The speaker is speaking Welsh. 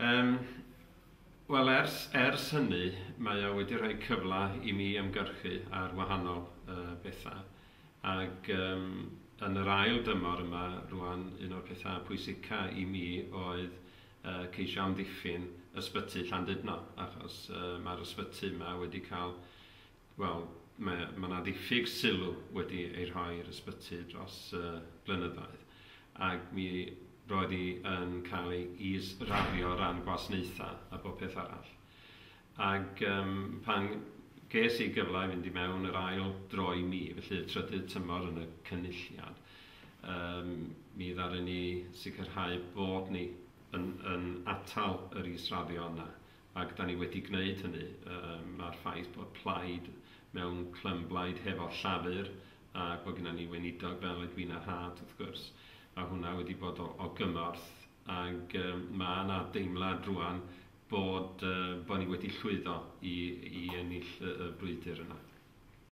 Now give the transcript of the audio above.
Um, Wel, ers hynny, mae o wedi rhoi cyfle i mi ymgyrchu ar wahanol bethau. Ac yn yr ail dymor yma, rwan, un o'r pethau pwysica i mi oedd ceisio amddiffyn ysbyty Llandudno, achos mae'r ysbyty yma wedi cael, wel, mae yna ddiffyg sylw wedi ei rhoi i'r ysbyty dros blynyddoedd. Ac mi roedd hi yn cael ei israddio o ran gwasanaethau a bob peth arall. Ac pan ges i gyfle i fynd i mewn yr ail dro i mi, felly y trydydd tymor yn y cynulliad, mi ddaru ni sicrhau bod ni yn atal yr israddio yna. Ac da ni wedi gwneud hynny. Mae'r ffaith bod Plaid mewn clymblaid hefo Llafur a bod gennym ni weinidog fel Edwina Hart, wrth gwrs, mae hwnna wedi bod o gymorth, ac mae yna deimlad rwan bod ni wedi llwyddo i ennill y brwydr yna.